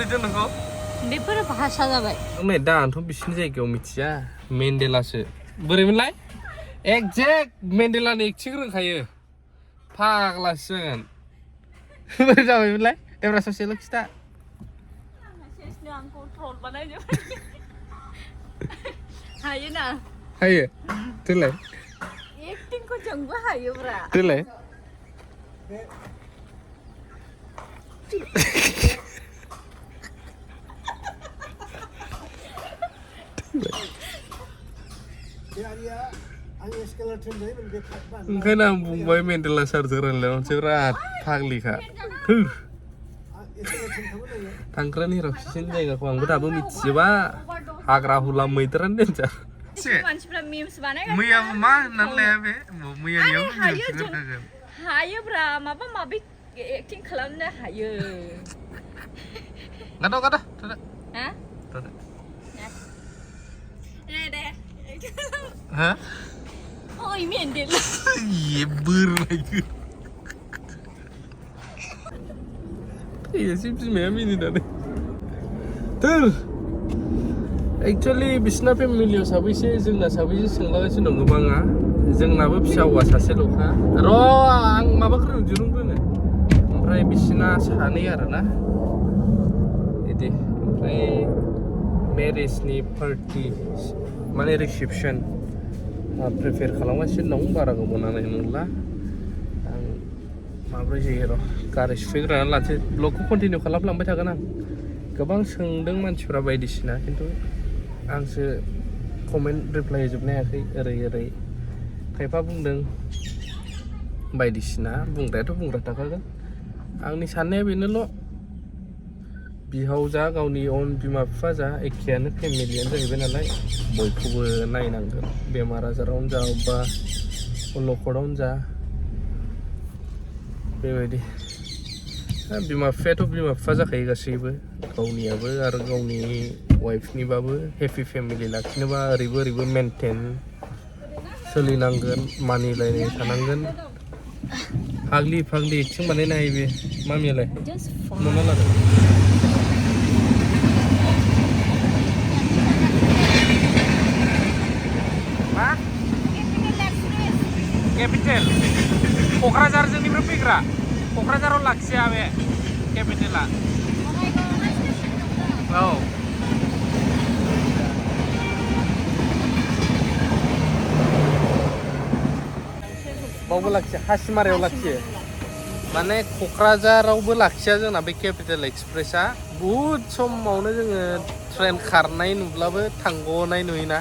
लुबैदों नोंखौ बेफोर भाषा जाबाय नै दा आंथ' बिसिनि जायगायाव मिथिया मेन्डेलासो बोरैमोनलाय एक्जेक्ट मेन्डेलानि एक्टिं रोंखायो फाग्लासो जागोन बोरै जाबायमोनलाय देब्रा ससेल' खिथा आंखौ ट्रल बानायजोब्बाय हायो ना हायो देलाय एक्टिंखौ जोंबो हायोब्रा देलाय ओंखायनो आं बुंबाय मेन्डेला सारजों रायलायनायाव मोनसे बिराद फाग्लिखा थांग्रानि रक्सिन जायगाखौ आंबो दाबो मिथिजोबा हाग्रा हुला मैदेरानो देनजार मानसिफ्रा मिम्स बानायगासिनो मैयाबो मा होननानै लाया बे मैयानियाव हायोब्रा माबा माबि एक्टिं खालामनो हायो गादा गादा tada ha tada deh ha oh ini endel iya lagi iya sih memang ini dah tuh actually बिसना फेमिलियाव साबैसे जोंना साबैसे सोंलागासिनो दं गोबाङा जोंनाबो फिसा हौवा सासेल'खा र' आं माबाखौ दिरुंग्रोनो ओमफ्राय बिसिना सानै आरोना इदि ओमफ्राय मेरिजनि पार्टि माने रिसेपसन प्रिपेयार खालामगासिनो दं बारा गोबाव नांनाय नंला आं माब्रै जायो र' गारि सुफैग्रोनानै लानोसै ब्लगखौ कन्टिनिउ खालामलांबाय थागोन आं गोबां सोंदों मानसिफ्रा बायदिसिना खिन्थु आंसो कमेन्ट रिप्लाय होजोबनो हायाखै ओरै खायफा बुंदों बायदिसिना बुंग्रायाथ' बुंग्रा थाखागोन आंनि साननाया बेनोल' बिहाव जा गावनि अन बिमा बिफा जा एखेयानो फेमिलियानो जाहैबाय नालाय बयखौबो नायनांगोन बेमार आजारावनो जा बा अलखदावनो जा बेबायदि बिमा बिफायाथ' बिमा बिफा जाखायो गासैबो गावनियाबो आरो गावनि वाइफनिबाबो हेपि फेमिलि लाखिनोबा ओरैबो मेनटेन सोलिनांगोन मानिलायनाय थानांगोन फाग्लि एक्टिं बानायनो हायो बे मामियालाय नुना लादों मा केपिटेल क'क्राझार जोंनिफ्राय फैग्रा क'क्राझाराव लाखिया बे केपिटेला औ बावबो लाखिया हासिमारायाव लाखियो माने क'क्राझारावबो लाखिया जोंना बे केपिटेल एक्सप्रेसा बुहुद समावनो जोङो ट्रेन खारनाय नुब्लाबो थांग'नाय नुयोना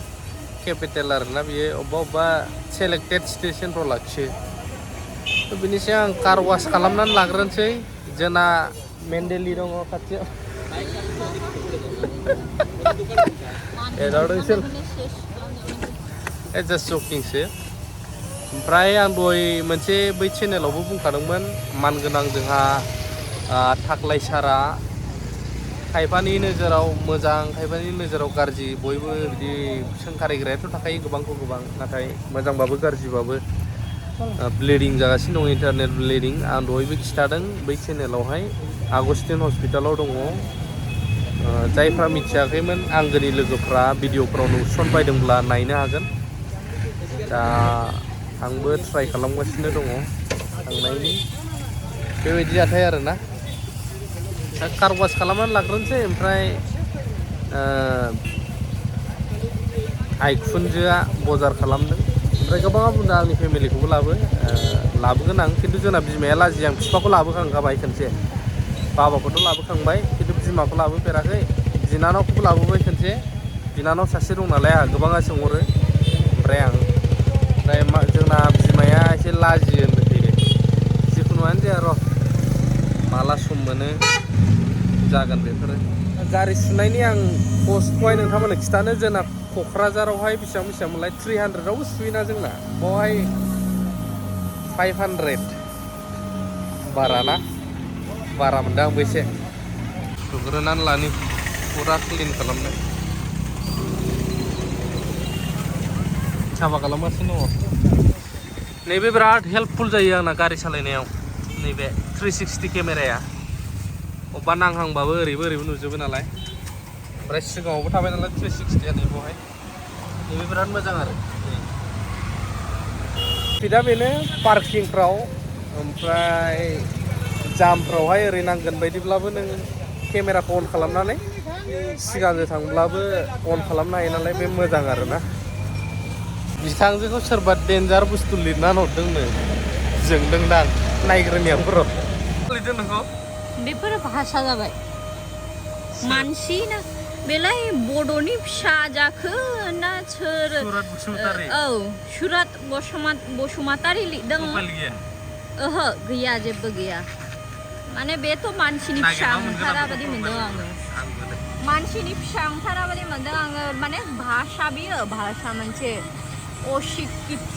केपिटेल आरोना बियो अबेबा सेलेक्टेड स्टेशनफ्राव लाखियो थ' बिनि सायाव आं कार वास खालामनानै लाग्रोनोसै जोंना मेन्डेलि दङ खाथियाव जास्ट जकिंसो ओमफ्राय आं दहाय मोनसे बै चेनेलावबो बुंखादोंमोन मानगोनां जोंहा थाख्लायसारा खायफानि नोजोराव मोजां खायफानि नोजोराव गाज्रि बयबो बिदि सोंखारिग्रायाथ' थाखायो गोबांखौ गोबां नाथाय मोजांबाबो गाज्रिबाबो ब्लिडिं जागासिनो दं इन्टारनेट ब्लिडिं आं दहायबो खिथादों बै चेनेलावहाय आगस्टिन हस्पिटालाव दङ जायफ्रा मिथियाखैमोन आंगोनि लोगोफ्रा भिडिअफ्राव नुसनबायदोंब्ला नायनो हागोन दा आंबो ट्राइ खालामगासिनो दङ थांनायनि बेबायदि जाथाय आरोना दा कार वास खालामनानै लाग्रोनोसै ओमफ्राय आइखुनजोआ बजार खालामदों ओमफ्राय गोबाङा बुंदों आंनि फेमिलिखौबो लाबोगोन आं खिन्थु जोंना बिमाया लाजियो आं बिफाखौ लाबोखांखाबाय खनसे बाबाखौथ' लाबोखांबाय खिन्थु बिमाखौ लाबोफेराखै बिनानावखौबो लाबोबाय खनसे बिनानाव सासे दं नालाय आंहा गोबाङा सोंहरो ओमफ्राय जोंना बिमाया एसे लाजियो होनदों जिखुनुआनो जाया र' माला सम मोनो जागोन बेफोरो गारि सुनायनि आं पस्टखौहाय नोंथांमोननो खिथानो जोंना क'क्राझारावहाय बेसेबांमोनलाय 300आवबो सुयोना जोंना बावहाय 500 बारा मोनदों आंबो एसे सुग्रोनानै लानि फुरा क्लिन खालामनाय साफा खालामगासिनो दङ नैबे बिराद हेल्पफुल जायो आंना गारि सालायनायाव नैबे 360 केमेराया अबेबा नांहांबाबो ओरैबो नुजोबो नालाय ओमफ्राय सिगाङावबो थाबाय नालाय 360 आनो बेवहाय बेबो बिराद मोजां आरो दा बेनो पार्किंफ्राव ओमफ्राय जामफ्रावहाय ओरै नांगोन बायदिब्लाबो नों केमेराखौ अन खालामनानै सिगांजों थांब्लाबो अन खालामनो हायो नालाय बे मोजां आरोना बिथांजोखौ सोरबा डेन्जार बुस्थु लिरना हरदोंनो जोंदोंदां नायग्रोनियाफोराव लिरदों नोंखौ बेफोर भाषा जाबाय मानसि ना बेलाय बड'नि फिसा जाखो ना सोर सुरत बसुमतारी औ सुरत बसुमतारी लिरदों ओहो गैया जेबो गैया माने बेथ' मानसिनि फिसा ओंखारा बादि मोनदों आङो मानसिनि फिसा ओंखारा बादि मोनदों आङो माने भाषा बियो भाषा मोनसे अशिक्षित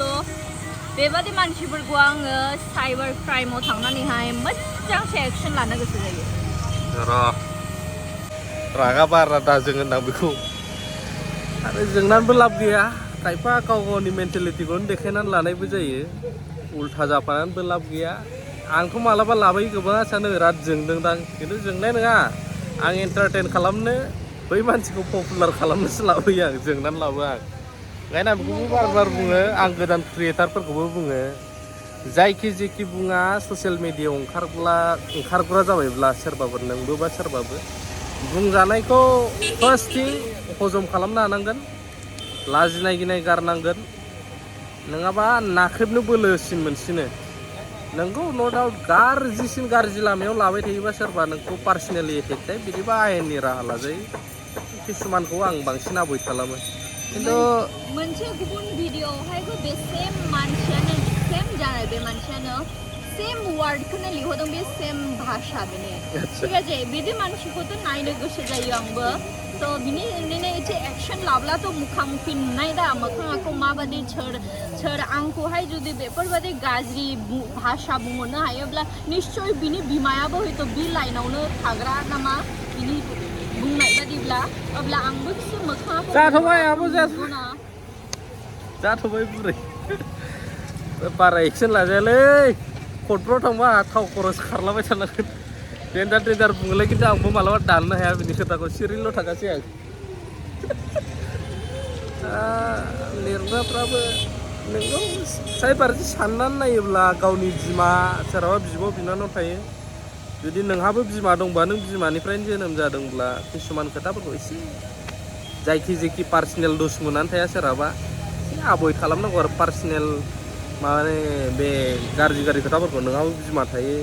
बेबादि मानसिफोरखौ आङो साइबार क्राइमाव थांनानैहाय मोजांसे एक्सन लानो गोसो जायो रागा बारा दाजों होनदां बेखौ आरो जोंनानैबो लाब गैया खायफा गाव गावनि मेन्टेलिटिखौनो देखायनानै लानायबो जायो उल्था जाफानानैबो लाब गैया आंथ' मालाबा लाबोयो गोबाङा सानो बिराद जोंदोंदां खिन्थु जोंनाय नङा आं एन्टारटेन खालामनो बै मानसिखौ पपुलार खालामनोसो लाबोयो आं जोंनानै लाबो आं ओंखायनो आं बेखौबो बार बुङो आं गोदान क्रियेटारफोरखौबो बुङो जायखि जेखि बुङा ससियेल मिडियायाव ओंखारग्रा जाबायब्ला सोरबाबो नोंबो बा सोरबाबो बुंजानायखौ फार्स्ट थिं हजम खालामनो हानांगोन लाजिनाय गिनाय गारनांगोन नङाबा नाख्रेबनो बोलोसिन मोनसिनो नोंगौ न' डाउट गाज्रिसिन गाज्रि लामायाव लाबाय थायोबा सोरबा नोंखौ पार्सनेलि एटेक जायो बिदिबा आयेननि राहा लाजायो किसुमानखौ आं बांसिन आभयड खालामो खिन्थु मोनसे गुबुन भिडिअआवहायबो बे सेम मानसियानो सेम जानाय बे मानसियानो सेम वार्डखौनो लिरहरदों बे सेम भाषा बेनो ठीक আছে बिदि मानसिखौथ' नायनो गोसो जायो आंबो तो बिनि एसे एक्शन लाब्लाथ' मुखामुखि नुनाय दा मोखाङाखौ माबादि सोर आंखौहाय जुदि बेफोरबादि गाज्रि भाषा बुंहरनो हायोब्ला निश्चय बिनि बिमायाबो हयथ' बि लाइनावनो थाग्रा नामा बिनि बुंनाय बादिब्ला अब्ला आंबो एसे मोखाङाखौ जाथ'बाय आबो जाथ'बाय बुरै बारा एक्सन लाजायालै कर्टफ्राव थांबा थाव खरस खारलाबाय थानांगोन डेन्जार बुङोलाय खिन्थु आंबो मालाबा दाननो हाया बिनि खोथाखौ सिरिल' थाखासै आं लिरग्राफ्राबो नोंगौ साइबारजों साननानै नायोब्ला गावनि बिमा सोरहाबा बिब' बिनानाव थायो जुदि नोंहाबो बिमा दंबा नों बिमानिफ्रायनो जोनोम जादोंब्ला किसुमान खोथाफोरखौ एसे जायखि जेखि पार्सनेल दुसमनानै थाया सोरहाबा एसे आभयड खालामनांगौ आरो पार्सनेल माने बे गाज्रि खोथाफोरखौ नोंहाबो बिमा थायो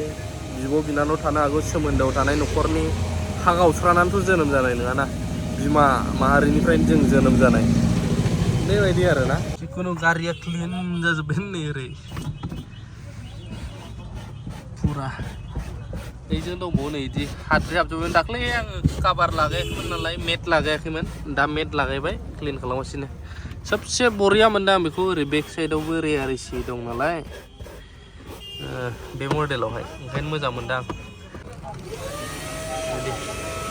बिब' बिनानाव थानो हागौ सोमोन्दोआव थानाय न'खरनि हा गावस्रानानैथ' जोनोम जानाय नङाना बिमा माहारिनिफ्रायनो जों जोनोम जानाय बेबायदि आरोना जिखुनु गारिया क्लिन जाजोब्बाय नै ओरै फुरा बेजों दंबावो नै बिदि हाद्रि हाबजोबबाय दाख्लै आङो काभार लागायाखैमोन नालाय मेट लागायाखैमोन दा मेट लागायबाय क्लिन खालामगासिनो सबसे बरिया मोनदों आं बेखौ ओरै बेक साइडआवबो रेयारिसि दं नालाय बे मडेलावहाय ओंखायनो मोजां मोनदों आं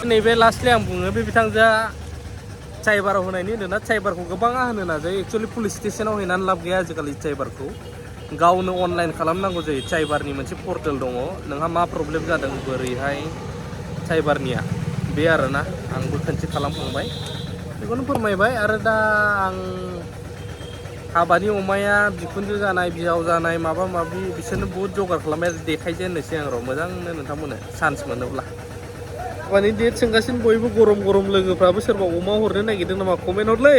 नैबे लास्टलि आं बुङो बे बिथांजोआ साइबाराव होनायनि होनोना साइबारखौ गोबाङा होनो नाजायो एक्सुवेलि पुलिस स्टेसनाव हैनानै लाब गैया आजिखालि साइबारखौ गावनो अनलाइन खालामनांगौ जायो साइबारनि मोनसे पर्टेल दङ नोंहा मा प्रब्लेम जादों बोरैहाय साइबारनिया बे आरोना आंबो खनसे खालामखांबाय बेखौनो फोरमायबाय आरो दा आं हाबानि अमाया बिखुनजो जानाय बिहाव जानाय माबा माबि बिसोरनो बहुद जगार खालामबाय देखायजे होननोसै आं र' मोजांनो नोंथांमोननो चान्स मोनोब्ला माने डेट सोंगासिनो बयबो गरम लोगोफ्राबो सोरबा अमा हरनो नागिरदों नामा कमेन्ट हरलै